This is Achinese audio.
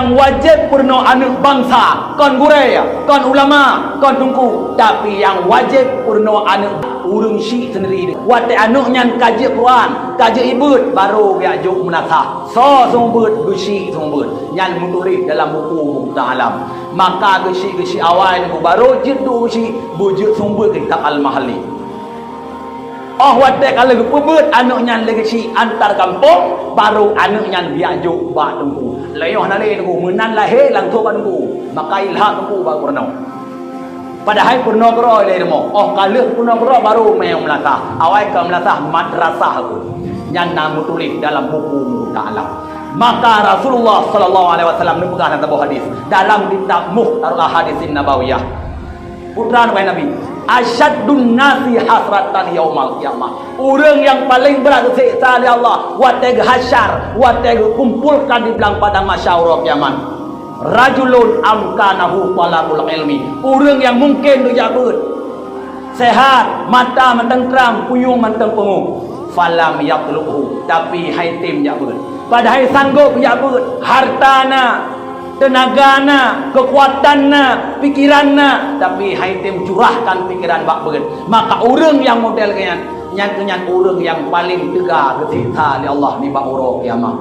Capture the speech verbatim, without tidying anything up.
Nyang wajéb peurunoe aneuëk bansa, kon gurée, kon ulama, kon teungku, tapi nyang wajéb peurunoe aneuëk ureuëng syik seundiri. Watée aneuëk nyan ka jeuet Quran, ka jeuet ibeuet, barô geujak jok meunasah. Soe seumeubeuet? Geusyik seumeubeuet. Nyan meutuléh dalam buku Muqta Alam. Maka geusyik-geusyik awai nyoe barô jeuet duek geusyik, beujeuet seumeubeuet kitab Al-Mahalli. Óh watée ka lheueh geupeubeuet aneuëk nyan lé geusyik antar gampông, barô aneuëk nyan geujak jok bak teungku. Lé nyoe hana lé teungku, meunan lahé langsông bak teungku. Maka ilham teungku bak peurunoe. Padahai peurunoe keudroe lé rumoh. Óh ka lheueh peurunoe keudroe barô mé meulasah. Awai ka meulasah madrasah. Nyan na meutuléh dalam buku Muqta Alam. Maka Rasulullah sallallahu alaihi wasallam neupeugah lam saboh hadis dalam kitab Mukhtasar Ahaditsin Nabawiyah. Putra nibak Nabi, "Asyaddun nasi hasratan yaumal qiyamah." Ureuëng nyang paleng brat geuseksa lé Allah watée geuhasyar, watée geukumpolkan di blang padang mahsyar uroe kiamat. "Rajulun amkanahu thalabul ilmi." Ureuëng nyang mungken geujak beuet. Sehat, mata mantong trang, puyueng mantong peungeuh. "Falam yatlubhu," tapi han tem jak beuet. Padahai sanggob jak beuet, harta na, teunaga na, keukuatan na, pikeran na, tapi han tem curahkan pikeran bak beuet. Maka ureuëng nyang model nyan, nyan keuh nyan ureuëng nyang paleng teuga geuseksa lé Allah nibak uroe kiamat.